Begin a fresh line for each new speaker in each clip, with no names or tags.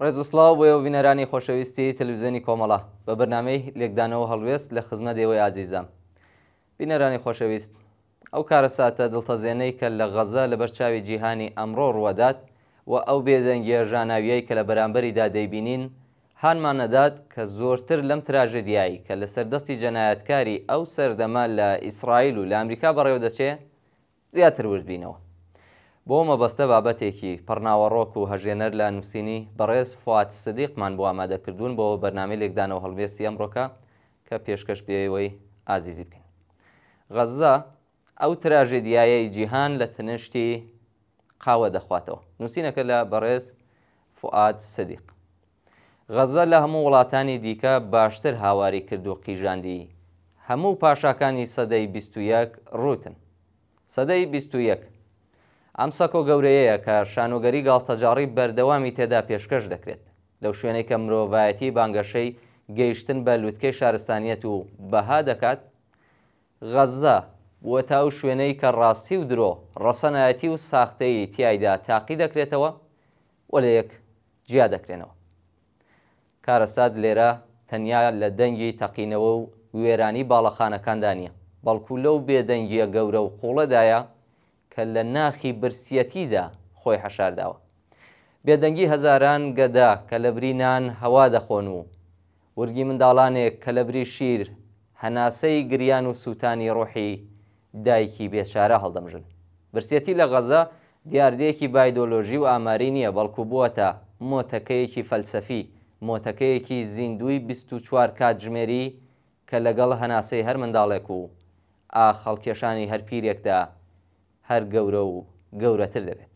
ڕێز و سڵاو بۆ ئێوە بینەرانی خۆشەویستی تەلەڤیزیۆنی کۆمەڵە بە بەرنامەی لێکدانەوە هەڵوێست لە خزمەت ئێوەی ئازیزام. بینەرانی خۆشەویست، ئەو کارەساتە دڵتەزێنەی کە لە غەزە لەبەر چاوی جیهانی ئەمڕۆ ڕووەدات و ئەو بێدەنگییە ژاناوییەی کە لە بەرامبەریدا دەیبینین هانمان ئەدات کە زۆرتر لەم تراژدیای کە لەسەر دەستی جەنایەتکاری ئەو سەردەمە لە ئیسرائیل و لە ئەمریکا بەڕێوەدەچێ زیاتر ورد بینەوە. بۆ مەبەستە بابەتێکی پڕ ناوەڕۆک و هەژێنەر لە نووسینی بەڕێز فواد سدیقمان بۆ ئامادە کردوون بۆ بەرنامەی لێکدانەوە هەڵوێستی ئەمڕۆکە کە پێشکەش بە ئێوەی ئازیزی بکەین. غەززە ئەو تراژێدیایەی جیهان لە تنشتی قاوە دەخواتەوە. نووسینەکە لە بەڕێز فوئاد سدیق. غەززە لە هەموو وڵاتانی دیکە باشتر هاواری کرد و قیژاندی، هەموو پاشاکانی سەدەی 21 ڕووتن. سەدەی 21 ئەم سەکۆ گەورەیەیە کە شانۆگەری گاڵتەجاڕی بەردەوامی تێدا پێشکەش دەکرێت. لەو شوێنەی کە مرۆڤایەتی بانگەشەی گەیشتن بە لوتکەی شارستانیەت و بەها دەکات، غەززە بووەتە ئەو شوێنەی کە ڕاستی و درۆ، ڕەسەنایەتی و ساختەیی تیایدا تاقی دەکرێتەوە و لە یەک جیا دەکرێنەوە. کارەسات لێرە تەنیا لە دەنگی تەقینەوە و وێرانی باڵەخانەکاندا نییە، بەڵکو لەو بێدەنگییە گەورە و قووڵەدایە کە لە ناخی برسیەتیدا خۆی حەشارداوە. بێدەنگی هەزاران گەدا کە لەبری نان هەوا دەخۆن و ورگی منداڵانێک کە لەبری شیر هەناسەی گریان و سووتانی ڕۆحی دایکی بێچارە هەڵدەمژن. برسیەتی لە غەزە دیاردەیەکی بایدۆلۆژی و ئاماری نییە، بەڵکو بووەتە مۆتەکەیەکی فەلسەفی، مۆتەکەیەکی زیندووی 24 کاتژمێری کە لەگەڵ هەناسەی هەر منداڵێک و ئاخ هەڵکێشانی هەر پیرێکدا هەر گەورە و گەورەتر دەبێت.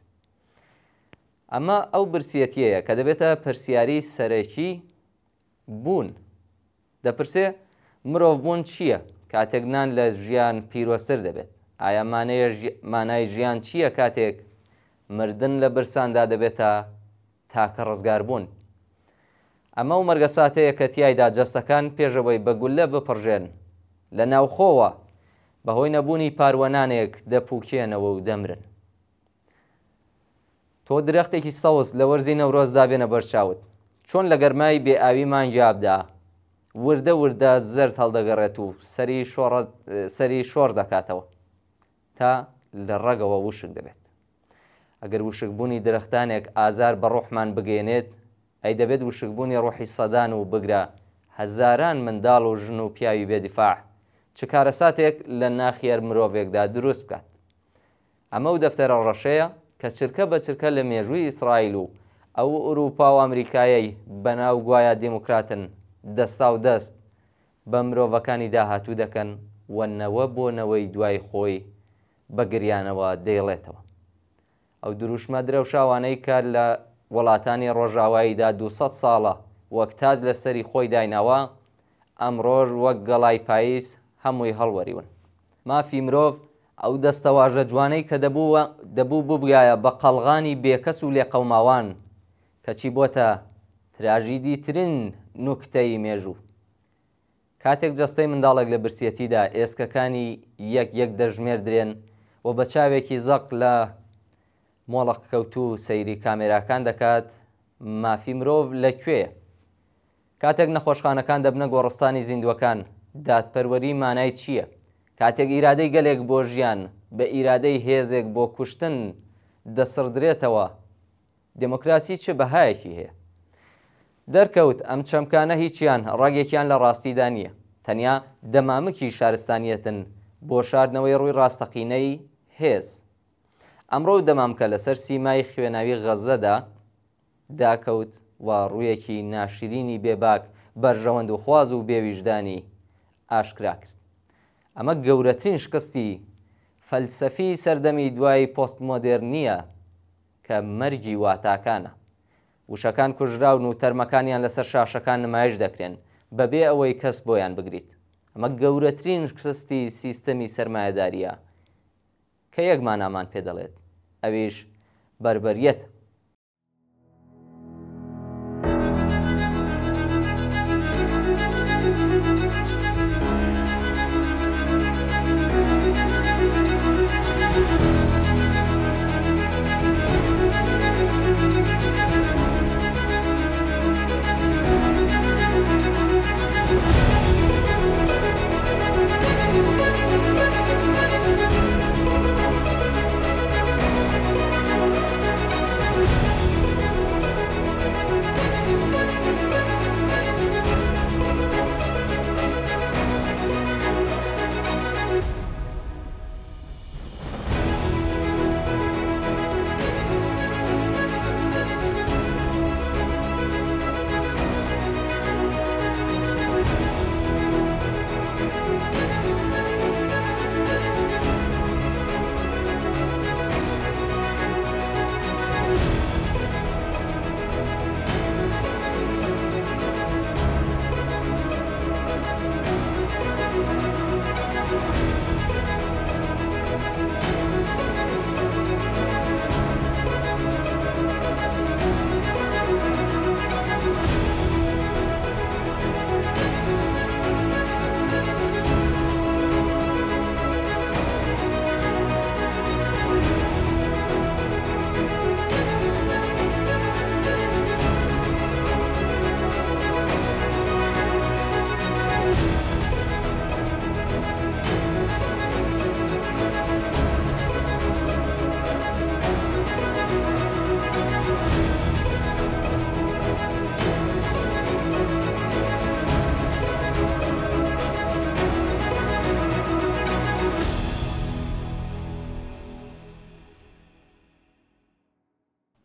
ئەمە ئەو برسیەتیەیە کە دەبێتە پرسیاری سەرەکی بوون. دەپرسێ مرۆڤ بوون چییە کاتێک نان لە ژیان پیرۆزتر دەبێت؟ ئایا مانای ژیان چییە کاتێک مردن لە برساندا دەبێتە تاکە ڕزگاربوون؟ ئەمە ئەو مەرگەساتەیە کە تیایدا جەستەکان پێش ئەوەی بە گوللە بپڕژێن لە ناوخۆوە بەهۆی نەبوونی پاروە نانێک دەپووکێنەوە و دەمرن. تۆ درەختێکی سەوز لە وەرزی نەورۆزدا بێنە بەرچاوت، چۆن لە گەرمای بێ ئاوی مانگی ئابدا وردە وردە زەرد هەڵدەگەڕێت و سەری شۆڕ دەکاتەوە تا لە ڕەگەوە وشک دەبێت. ئەگەر وشکبوونی درەختانێک ئازار بە ڕۆحمان بگەیەنێت، ئەی دەبێت وشکبوونی ڕۆحی سەدان و بگرە هەزاران منداڵ و ژن و پیاوی بێ دیفاع چ کارەساتێک لە ناخی هەر مرۆڤێکدا دروست بکات. ئەمە ئەو دەفتەرە ڕەشەیە کە چرکە بە چرکە لە مێژووی ئیسرائیل و ئەو ئورووپا و ئەمریکایەی بەناو گوایا دێموکراتن دەستاودەست بە مرۆڤەکانی داهاتوو دەکەن و نەوە بۆ نەوەی دوای خۆی بە گریانەوە دەیڵێتەوە. ئەو دروشمە درەوشاوانەی کە لە وڵاتانی ڕۆژاواییدا 200 ساڵە وەک تاج لە سەری خۆی دایناوە، ئەمڕۆش وەک گەڵای پاییز هەمووی هەڵوەریون. مافی مرۆڤ، ئەو دەستەواژە جوانەی کە دەبوو دەبوو ببوایە بە قەڵغانی بێکەس و لێقەوماوان، کەچی بۆتە تراژیدیترین نوکتەی مێژوو. کاتێک جەستەی منداڵێک لە برسیەتیدا ئێسکەکانی یەک یەک دەژمێردرێن و بە چاوێکی زەق لە مۆڵەقکەوتوو سەیری کامێراکان دەکات، مافی مرۆڤ لە کوێیە؟ کاتێک نەخۆشخانەکان دەبنە گۆڕستانی زیندووەکان، دادپەروەری مانای چییە؟ کاتێک ئیرادەی گەلێک بۆ ژیان بە ئیرادەی هێزێک بۆ کوشتن دەسڕدرێتەوە، دێمۆکراسی چ بەهایەکی هەیە؟ دەرکەوت ئەم چەمکانە هیچیان ڕەگێکیان لە ڕاستیدا نییە، تەنیا دەمامکی شارستانیەتن بۆ شاردنەوەی ڕووی ڕاستەقینەی هێز. ئەمڕۆ ئەو دەمامکە لەسەر سیمای خوێناوی غەززەدا داکەوت و ڕوویەکی ناشرینی بێباک، بەرژەوەندخواز و بێویژدانی ئاشکرا کرد. ئەمە گەورەترین شکستی فەلسەفی سەردەمی دوای پۆستمۆدێرنییە کە مەرگی واتاکانە. وشەکان کوژراون و تەرمەکانیان لەسەر شاشەکان نمایش دەکرێن بەبێ ئەوەی کەس بۆیان بگریت. ئەمە گەورەترین شکستی سیستەمی سەرمایەدارییە کە یەک مانامان پێ دەڵێت، ئەویش بەربەریەتە.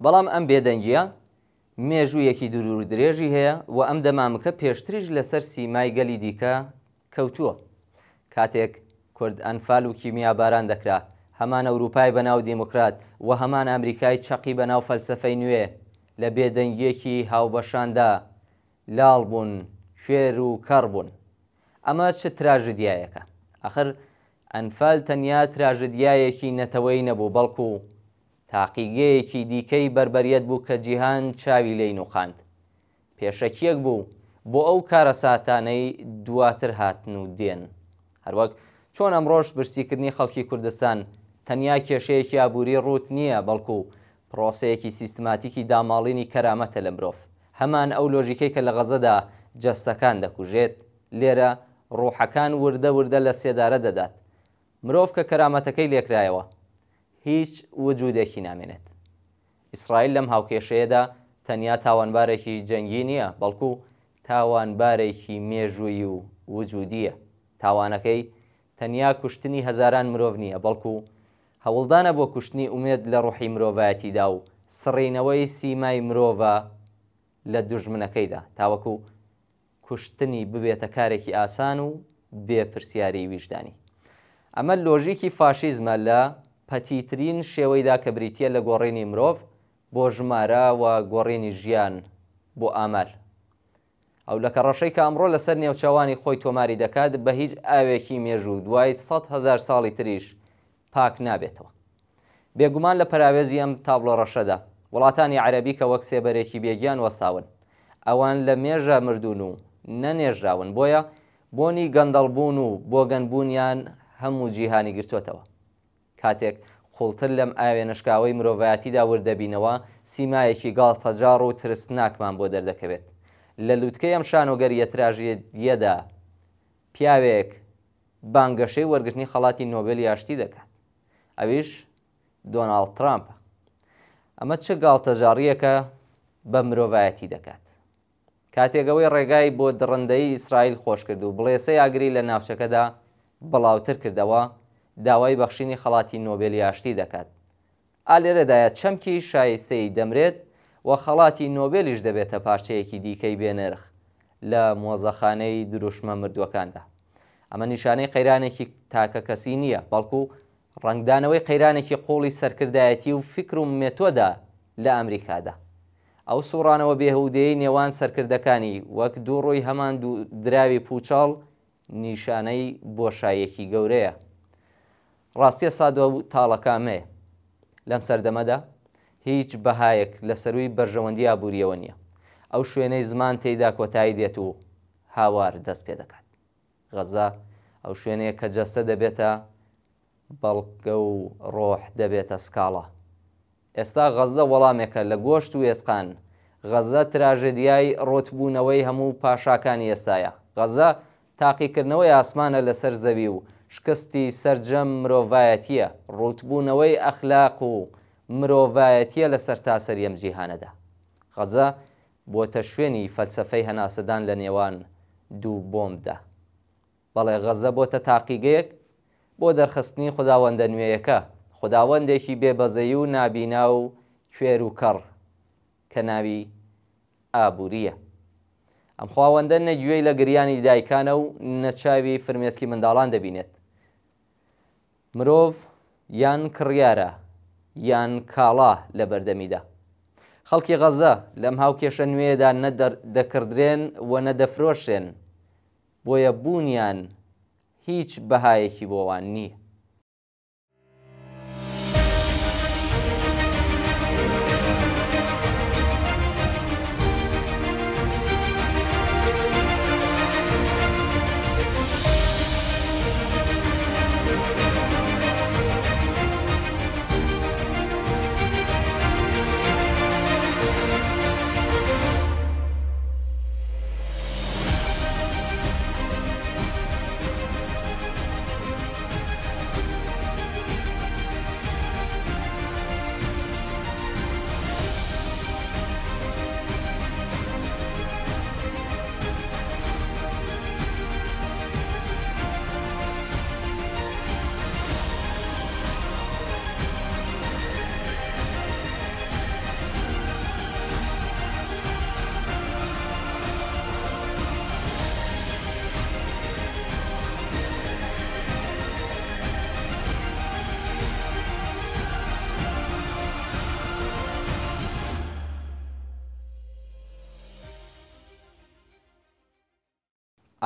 بەڵام ئەم بێدەنگییە مێژوویەکی دوورودرێژی هەیە و ئەم دەمامکە پێشتریش لەسەر سیمای گەلی دیکە کەوتووە. کاتێک کورد ئەنفال و کیمیاباران دەکرا، هەمان ئەوروپای بەناو دیموکرات و هەمان ئەمریکای چەقی بەناو فەلسەفەی نوێ لە بێدەنگییەکی هاوبەشاندا لاڵ بوون، کوێر و کەڕ بوون. ئەمە چ تراژدیایەکە؟ ئاخر ئەنفال تەنیا تراژدیایەکی نەتەوەیی نەبوو، بەڵکو تاقیگەیەکی دیکەی بەربەریەت بوو کە جیهان چاوی لێی نوقاند. پێشەکییەک بوو بۆ ئەو کارەساتانەی دواتر هاتن و دێن. هەروەک چۆن ئەمڕۆش برسیکردنی خەڵکی کوردستان تەنیا کێشەیەکی ئابووری ڕووت نییە، بەڵکو پرۆسەیەکی سیستماتیکی داماڵینی کەرامەتە لە مرۆڤ. هەمان ئەو لۆژیکەی کە لە غەزەدا جەستەکان دەکوژێت، لێرە ڕوحەکان وردە وردە لە سێدارە دەدات. مرۆڤ کە کەرامەتەکەی لێکرایەوە، هیچ وجودێکی نامێنێت. ئیسرائیل لەم هاوکێشەیەدا تەنیا تاوانبارێکی جەنگی نییە، بەڵکو تاوانبارێکی مێژوویی و وجودییە. تاوانەکەی تەنیا کوشتنی هەزاران مرۆڤ نییە، بەڵکو هەوڵدانە بۆ کوشتنی ئومێد لە ڕۆحی مرۆڤایەتیدا و سڕینەوەی سیمای مرۆڤە لە دوژمنەکەیدا، تاوەکو کوشتنی ببێتە کارێکی ئاسان و بێ پرسیاری ویژدانی. ئەمە لۆژیکی فاشیزمە لە پەتیترین شێوەیدا کە بریتییە لە گۆڕینی مرۆڤ بۆ ژمارە و گۆڕینی ژیان بۆ ئامار. ئەو لەکە ڕەشەی کە ئەمڕۆ لەسەر نێوچەوانی خۆی تۆماری دەکات بە هیچ ئاوێکی مێژوو دوای 100,000 ساڵی تریش پاک نابێتەوە. بێگومان لە پەراوێزی ئەم تابڵۆ ڕەشەدا، وڵاتانی عەرەبی کە وەک سێبەرێکی بێگیان وەستاون، ئەوان لە مێژە مردوون و نەنێژراون، بۆیە بۆنی گەندەڵبوون و بۆگەنبوونیان هەموو جیهانی گرتۆتەوە. کاتێک قوڵتر لەم ئاوێنەشکاوەی مرۆڤایەتیدا ورد دەبینەوە، سیمایەکی گاڵتەجاڕ و ترسناکمان بۆ دەردەکەوێت. لە لوتکەی ئەم شانۆگەرییە تراژیدییەدا، پیاوێک بانگەشەی وەرگرتنی خەڵاتی نۆبێلی ئاشتی دەکات، ئەویش دۆناڵد ترامپە. ئەمە چ گاڵتەجاڕییەکە بە مرۆڤایەتی دەکات؟ کاتێک ئەوەی ڕێگای بۆ دڕندەیی ئیسرائیل خۆشکرد و بڵێسەی ئاگری لە ناوچەکەدا بڵاوتر کردەوە، داوای بەخشینی خەڵاتی نۆبێلی ئاشتی دەکات. ئا لێرەدایە چەمکی شایستەیی دەمرێت و خەڵاتی نۆبێلیش دەبێتە پارچەیەکی دیکەی بێنرخ لە مۆزەخانەی دروشمە مردووەکاندا. ئەمە نیشانەی قەیرانێکی تاکەکەسی نییە، بەڵکو ڕەنگدانەوەی قەیرانێکی قووڵی سەرکردایەتی و فیکر و مێتۆدە لە ئەمریکادا. ئەو سووڕانەوە بێهودەیەی نێوان سەرکردەکانی، وەک دوو ڕووی هەمان دراوی پووچەڵ، نیشانەی بۆشاییەکی گەورەیە. ڕاستیە سادە و تاڵەکە ئەمەیە. لەم سەردەمەدا هیچ بەهایەک لە سەرووی بەرژەوەندی ئابوورییەوە نییە. ئەو شوێنەی زمان تێیدا کۆتایی دێت و هاوار دەست پێ دەکات. غەزە ئەو شوێنەیە کە جەستە دەبێتە بەڵگە و ڕۆح دەبێتە سکاڵا. ئێستا غەززە وەڵامێکە لە گۆشت و ئێسقان، غەززە تراژێدیای ڕووتبوونەوەی هەموو پاشاکانی ئێستایە، غەززە تاقیکردنەوەی ئاسمانە لەسەر زەوی و شکستی سەرجەم مرۆڤایەتییە، ڕووتبوونەوەی ئەخلاق و مرۆڤایەتییە لە سەرتاسەری ئەم جیهانەدا. غەززە بۆتە شوێنی فەلسەفەی هەناسەدان لە نێوان دوو بۆمبدا. بەڵێ غەززە بۆتە تاقیگەیەک بۆ دەرخستنی خوداوەندە نوێیەکە، خوداوەندێکی بێ بەزەیی و نابینا و کوێر و کەڕ کە ناوی ئابوورییە. ئەم خواوەندە نە گوێی لە گریانی دایکانە و نە چاوی فرمێسکی منداڵان دەبینێت. مرۆڤ یان کڕیارە یان کاڵا لە بەردەمیدا. خەڵکی غەززە لەم هاوکێشە نوێیەدا نە دەکڕدرێن و نە دەفرۆشرێن، بۆیە بوونیان هیچ بەهایەکی بۆ وان نییە.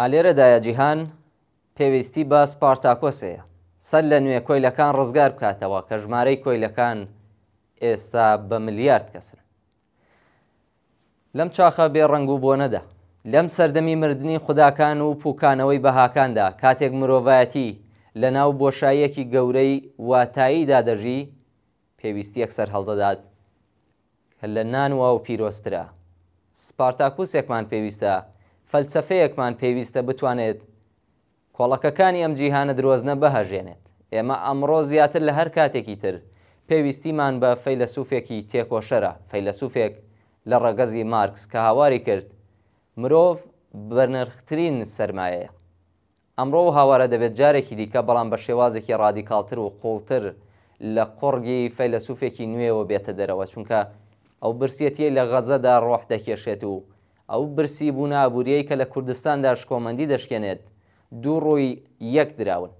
ئا لێرەدایە جیهان پێویستی بە سپارتاکۆس هەیە سەر لە نوێ کۆیلەکان ڕزگار بکاتەوە کە ژمارەی کۆیلەکان ئێستا بە ملیارد کەسن. لەم چاخە بێ ڕەنگ و بۆنەدا، لەم سەردەمی مردنی خوداکان و پوکانەوەی بەهاکاندا، کاتێک مرۆڤایەتی لەناو بۆشاییەکی گەورەی واتاییدا دەژی، پێویستییەک سەرهەڵدەدات کە لە نان و ئاو پیرۆزترە. سپارتاکوسێکمان پێویستە، فەلسەفەیەکمان پێویستە بتوانێت کۆڵەکەکانی ئەم جیهانە درۆزنە بهەژێنێت. ئێمە ئەمڕۆ زیاتر لە هەر کاتێکی تر پێویستیمان بە فەیلەسوفێکی تێکۆشەرە، فەیلەسوفێک لە ڕەگەزی مارکس کە هاواری کرد، مرۆڤ بەنرخترین سەرمایەیە. ئەمڕۆ ئەو هاوارە دەبێت جارێکی دیکە بەڵام بە شێوازێکی ڕادیکاڵتر و قووڵتر لە قوڕگی فەیلەسوفێکی نوێوە بێتە دەرەوە، چونکە ئەو برسیەتیەی لە غەزەدا ڕۆح دەکێشێت و ئەو برسیبوونە ئابوورییەی کە لە کوردستاندا شکۆمەندی دەشکێنێت، دوو ڕووی یەک دراون.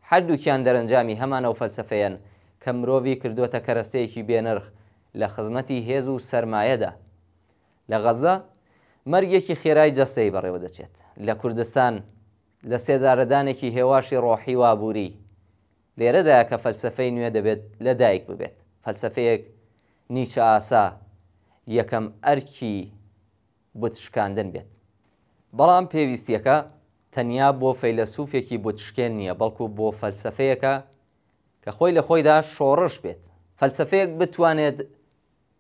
هەردووکیان دەرەنجامی هەمان ئەو فەلسەفەیەن کە مرۆڤی کردۆتە کەرەستەیەکی بێنرخ لە خزمەتی هێز و سەرمایەدا. لە غەززە مەرگێکی خێرای جەستەیی بەڕێوەدەچێت. لە کوردستان لەسێدارەدانێکی هێواشی ڕۆحی و ئابووری. لێرەدایە کە فەلسەفەی نوێ دەبێت لەدایک ببێت. فەلسەفەیەک نیچە ئاسا یەکەم ئەرکی بت شکاندن بێت. بەڵام پێویستییەکە تەنیا بۆ فەیلەسوفێکی بتشکێن نییە، بەڵکو بۆ فەلسەفەیەکە کە خۆی لە خۆیدا شۆڕش بێت. فەلسەفەیەک بتوانێت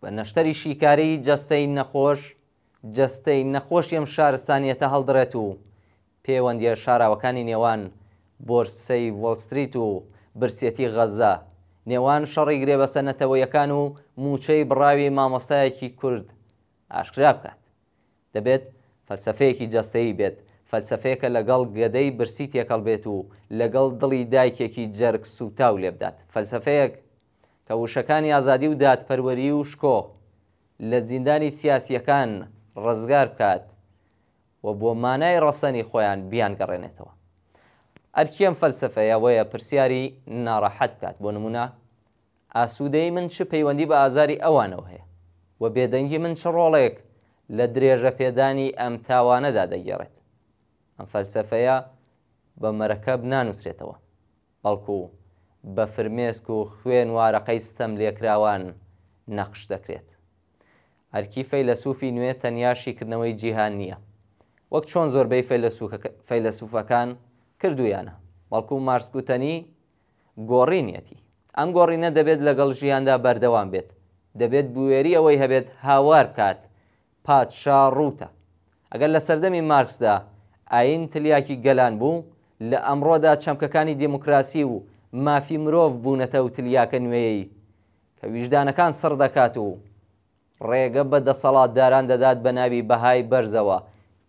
بە نەشتەری شیکاریی جەستەی نەخۆش، جەستەی نەخۆشی ئەم شارستانییەتە هەڵدڕێت و پێوەندییە شاراوەکانی نێوان بۆرسەی وۆڵستریت و برسێتی غەززە، نێوان شەڕی گرێبەستە نەتەوەیەکان و مووچەی بڕاوی مامۆستایەکی کورد ئاشکرا بکات. دەبێت فەلسەفەیەکی جەستەیی بێت، فەلسەفەیەکە لەگەڵ گەدەی برسی تێکەڵ بێت و لەگەڵ دڵی دایکێکی جەرگ سووتاو لێبدات. فەلسەفەیەک کە وشەکانی ئازادی و دادپەروەری و شکۆ لە زیندانی سیاسییەکان ڕزگار بکات و بۆ مانای ڕەسەنی خۆیان بیانگەڕێنێتەوە. ئەرکی ئەم فەلسەفەیە ئەوەیە پرسیاری ناڕەحەت بکات، بۆ نموونە، ئاسوودەیی من چ پەیوەندی بە ئازاری ئەوانەوە هەیە؟ و بێدەنگی من چ ڕۆڵێک لە درێژەپێدانی ئەم تاوانەدا دەگێڕێت؟ ئەم فەلسەفەیە بە مەرەکەب نانووسرێتەوە، بەڵکو بە فرمێسک و خوێن و ئارەقەی ستەملێکراوان نەقش دەکرێت. ئەرکی فەیلەسوفی نوێ تەنیا شیکردنەوەی جیهان نییە، وەک چۆن زۆربەی فەیلەسوفەکان کردوویانە، بەڵکو مارکس گوتەنی گۆڕینیەتی. ئەم گۆڕینە دەبێت لەگەڵ ژیاندا بەردەوام بێت، دەبێت بوێری ئەوەی هەبێت هاوار بکات پادشا ڕووتە. ئەگەر لە سەردەمی مارکسدا ئایین تلیاکی گەلان بوو، لە ئەمڕۆدا چەمکەکانی دێموکراسی و مافی مرۆڤ بوونەتە ئەو تلیاکە نوێیەی کە ویژدانەکان سڕ دەکات و ڕێگە بە دەسەڵاتداران دەدات بە ناوی بەهای بەرزەوە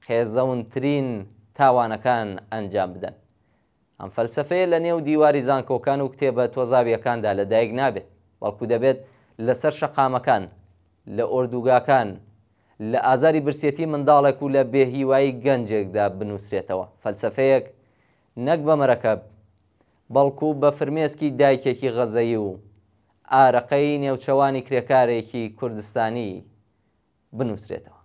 قێزەونترین تاوانەکان ئەنجام بدەن. ئەم فەلسەفەیە لە نێو دیواری زانکۆکان و کتێبە تۆزاوییەکاندا لە دایک نابێت، بەڵکو دەبێت لەسەر شەقامەکان، لە ئۆردوگاکان، لە ئازاری برسێتی منداڵێک و لە بێهیوایی گەنجێکدا بنووسرێتەوە. فەلسەفەیەک نەک بە مەرەکەب، بەڵکو بە فرمێسکی دایکێکی غەزەیی و ئارەقەی نێوچەوانی کرێکارێکی کوردستانی بنووسرێتەوە.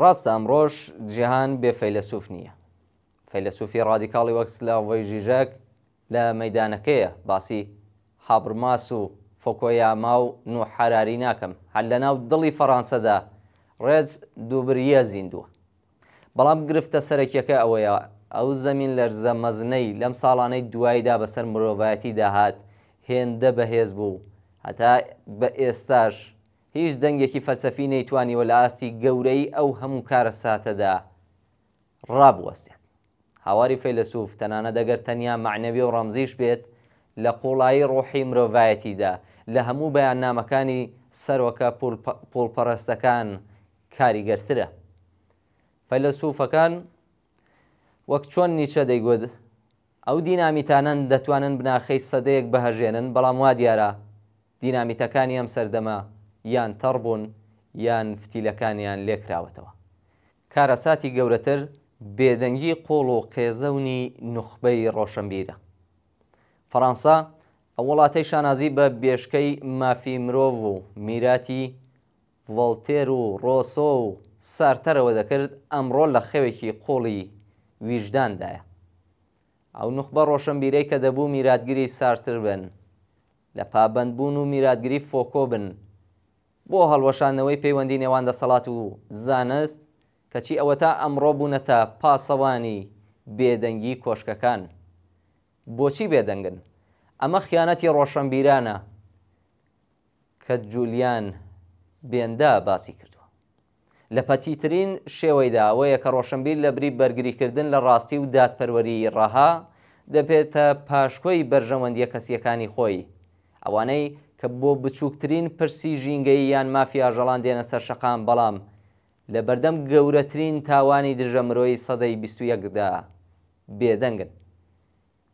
ڕاستە ئەمڕۆش جیهان بێ فەیلەسوف نییە. فەیلەسوفی ڕادیکاڵی وەک سلاڤۆی ژیژەک لە مەیدانەکەیە، باسی هابرماس و فۆکۆیاما و نوح حەراری ناکەم، هەر لەناو دڵی فەڕانسەدا ڕێج دوبریە زیندووە. بەڵام گرفتە سەرەکیەکە ئەوەیە ئەو زەمینلەرزە مەزنەی لەم ساڵانەی دواییدا بەسەر مرۆڤایەتیدا هات هێندە بەهێز بوو هەتا بە ئێستاش هیچ دەنگێکی فەلسەفی نەیتوانیوە لە ئاستی گەورەیی ئەو هەموو کارەساتەدا ڕابوەستێت. هاواری فەیلەسوف، تەنانەت ئەگەر تەنیا مەعنەوی و ڕەمزیش بێت، لە قووڵایی ڕۆحی مرۆڤایەتیدا، لە هەموو بەیاننامەکانی سەرۆکە پووڵپەرستەکان کاریگەرترە. فەیلەسوفەکان، وەک چۆن نیچە دەیگوت، ئەو دینامیتانەن دەتوانن بناخەی سەدەیەک بهەژێنن، بەڵام وا دیارە دینامیتەکانی ئەم سەردەمە یان تەڕ بوون یان فتیلەکانیان لێکراوەتەوە. کارەساتی گەورەتر بێدەنگی قووڵ و قێزەونی نوخبەی ڕۆشنبیرە. فەڕانسە، ئەو وڵاتەی شانازی بە بێشکەی مافی مرۆڤ و میراتی ڤۆڵتێر و ڕۆسۆ و سارتەرەوە دەکرد، ئەمڕۆ لە خەوێکی قووڵی ویژداندایە. ئەو نوخبە ڕۆشنبیرەی کە دەبوو میراتگری سارتر بن، لە پابەندبوون و میراتگری فۆکۆ بن بۆ هەڵوەشاندنەوەی پەیوەندی نێوان دەسەڵات و زانست، کەچی ئەوەتا ئەمڕۆ بوونەتە پاسەوانی بێدەنگی کۆشکەکان. بۆچی بێدەنگن؟ ئەمە خیانەتی ڕۆشنبیرانە کە جولیان بێندا باسی کردووە. لە پەتیترین شێوەیدا ئەوەیە کە ڕۆشنبیر لەبری بەرگریکردن لە ڕاستی و دادپەروەریی ڕەها، دەبێتە پاشکۆی بەرژەوەندییە کەسییەکانی خۆی. ئەوانەی کە بۆ بچووکترین پرسی ژینگەیی یان مافی ئاژەڵان دێنە سەر شەقام بەڵام لە بەردەم گەورەترین تاوانی دژە مرۆیی سەدەی 21 دا بێدەنگن.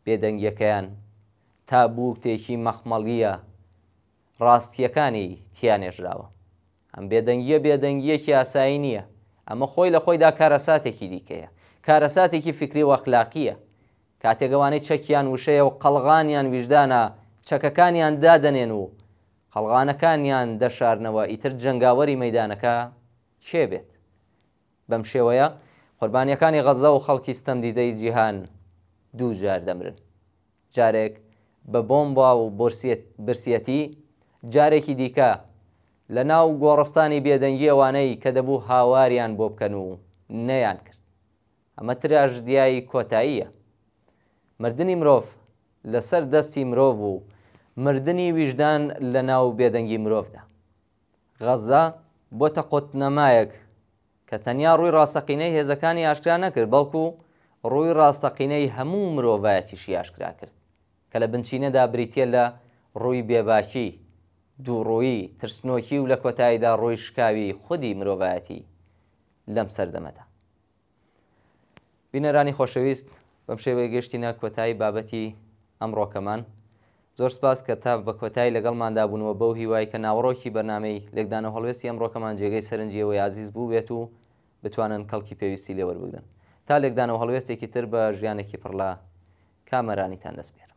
بێدەنگییەکەیان تابووتێکی مەخمەڵییە ڕاستییەکانی تیا نێژراوە. ئەم بێدەنگییە بێدەنگییەکی ئاسایی نییە. ئەمە خۆی لە خۆیدا کارەساتێکی دیکەیە. کارەساتێکی فیکری و ئەخلاقییە. کاتێک ئەوانەی چەکیان وشەیە و قەڵغانیان ویژدانە، چەکەکانیان دادەنێن و قەڵغانەکانیان دەشارنەوە، ئیتر جەنگاوەری مەیدانەکە کێ بێت؟ بەم شێوەیە قوربانییەکانی غەززە و خەڵکی ستەمدیدەی جیهان دووجار دەمرن. جارێک بە بۆمبا و برسیەتی، جارێکی دیکە لە ناو گۆڕستانی بێدەنگی ئەوانەی کە دەبوو هاواریان بۆ بکەن و نەیانکرد. ئەمە تراژدیای کۆتاییە. مردنی مرۆڤ لەسەر دەستی مرۆڤ و مردنی ویژدان لە ناو بێدەنگی مرۆڤدا. غەززە بۆتە قوتنەمایەک کە تەنیا ڕووی ڕاستەقینەی هێزەکانی ئاشکرا نەکرد، بەڵکو ڕووی ڕاستەقینەی هەموو مرۆڤایەتیشی ئاشکرا کرد، کە لە بنچینەدا بریتییە لە ڕووی بێباکی، دووڕوویی، ترسنۆکی و لە کۆتاییدا ڕووی شکاوی خودی مرۆڤایەتی لەم سەردەمەدا. بینەرانی خۆشەویست بەم شێوەیە گەشتینە کۆتایی بابەتی ئەمڕۆکەمان زۆر سپاس کە تا بە کۆتایی لەگەڵماندا بوونەوە بەو هیوای کە ناوەڕۆکی بەرنامەی لێکدانەوە هەڵوێستی ئەمڕۆکەمان جێگەی سەرنجی ئێوەی ئازیز بوو بێت و بتوانن کەڵکی پێویستی لێوەربگرن تا لێکدانەوە هەڵوێستێکی تر بە ژیانێکی پڕ لە کامەرانیتان دەسپێرم.